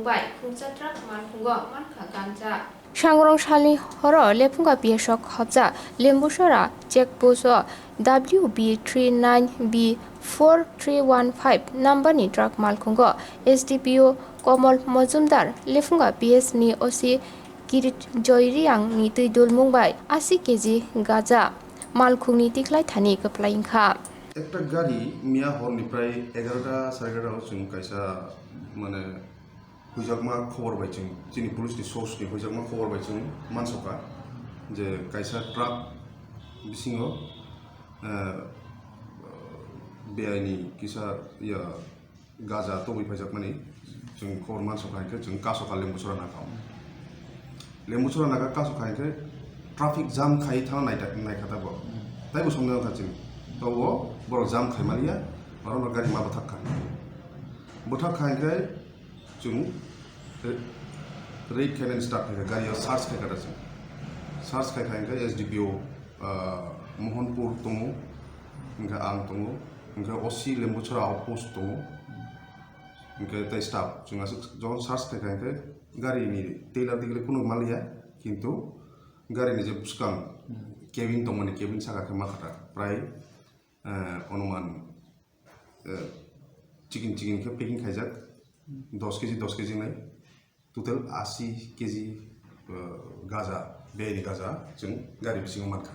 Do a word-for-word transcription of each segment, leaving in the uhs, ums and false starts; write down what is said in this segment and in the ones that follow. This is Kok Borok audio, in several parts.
bai khungsa truck malkhungo mankha ganja. Sangrong salni horo Lephunga P S o khopjak Lembusora check post o W B three nine B four three one five number ni truck malkhungo S D P O Komol Mojumdar, Lephunga P S ni O C Kirit Joy Riang ni twi dulmung bai asi K G gaja malkhung ni tikhlai thani kwplai wngkha. Ekta gari miya hor ni prai egarota sare egarota o chwng kaisa mane huijakma khobor bai chwng chini police ni source ni huijakma khobor bai chwng mansokha je kaisa truck bisingo, eh, B I ni kisa ya gaja tobwi phaijakmani chwng khobor mansokha hinkhe chwng kasokha Lembusora naka. Lembusora naka kasokha hinkhe traffic jam khai thang naikha tabo. Taibo somnai wngkha chini. Tobo borok jam khai maliya, orono gari ma bwthak kha. Bwthak kha hinkhe chwng re-, raid khainani start khaikha, gari o search khaikha da chwng. Search khaikha hinkhe S D P O, ah, Mohanpur tongo, hinkhe ang tongo, hinkhe O C Lembusora outpost tongo, hinkhe tei staff. Chwng aswk jokhon search khaikha hinkhe gari ni teilar digre kunu maliya, kintu gari ni je bwskang cabin tongmani, cabin saka khe ma kha ta prai, eh, onuman, eh, chicken chicken khe packing khaijak, dos K G, dos K G nai, total asi K G, eh, gaja, bini gaja chwng gari bisingo mankha.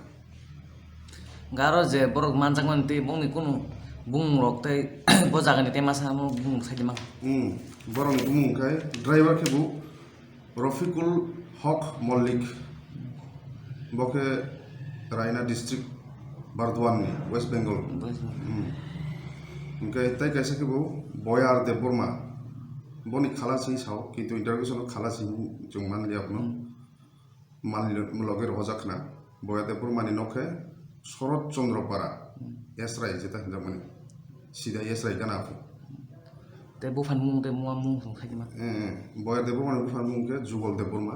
Garo je borok manjakmani tei bongni kunu bumung rok tei bo jagani tei masa bumung saidi mankha. Hmm, borokni bumung khe driver khe bo Rafiqul Haq Malik, bo khe Raina district, Burdwan ni, West Bengal. West Bengal. Hmm. Hwnkhe tei kaisa khe bo Boyar Debbarma, boni khala se sao, kintu interrogation o khala se chwng manliya bono. Hmm. Manli loge rohojak khna. Boyar Debbarma ni nok khe Shorod Chandra Para, Hmm. Esrai jeta hinjakmani. Sida Esrai gana aphu. Tei buphani mung tei mua mung thung khaidi ma. Eh, eh. Boyar Debbarma ni buphani mung khe Jugal Debbarma.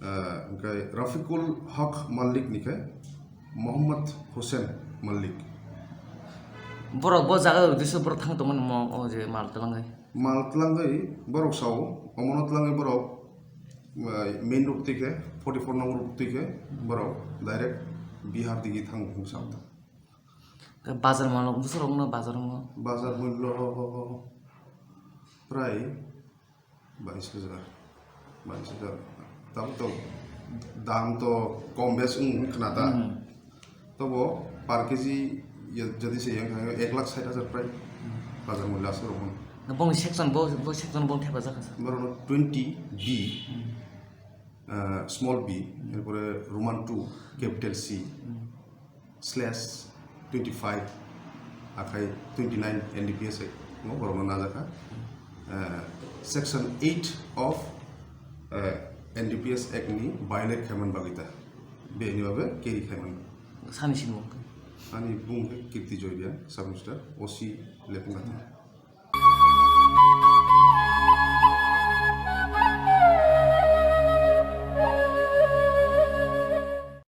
Eh, hwnkhe Rafiqul Haq Malik ni khe Mohammad Hussain Malik. Borok bo jaga o disa borok thang tongmani mo, o je mal twlangwi. Mal twlangwi borok sao, omono twlangwi borok, eh, main road twi khe, forty four number road twi khe borok direct Bihar digi thang hwn sao. Khe bazar mano, bwsarok no bazar mo? Bazar mullo prai bais hajar, bais hajar. Tamo to dam to kom bes wng khna ta. Hmm. Tobo per K G ye-, jodi se yang thang ek lakh sait hajar prai bazar mullo aswk rok mano. Na bongni section bo, bo section bo thepa jakha sa. Borok no twenty B, Hmm. eh, small b, Hmm. erpore Roman two, capital C. Hmm. Slash twenty five, akhai twenty nine N D P S Act no borokno najakha. Eh, section eight of, eh, N D P S Act ni violate khaiman bagwi ta. Bini babe carry khaiman. Sani sini bo. Ani bung khe Kirti Joy Riang, Sub Inspector, O C Lephunga.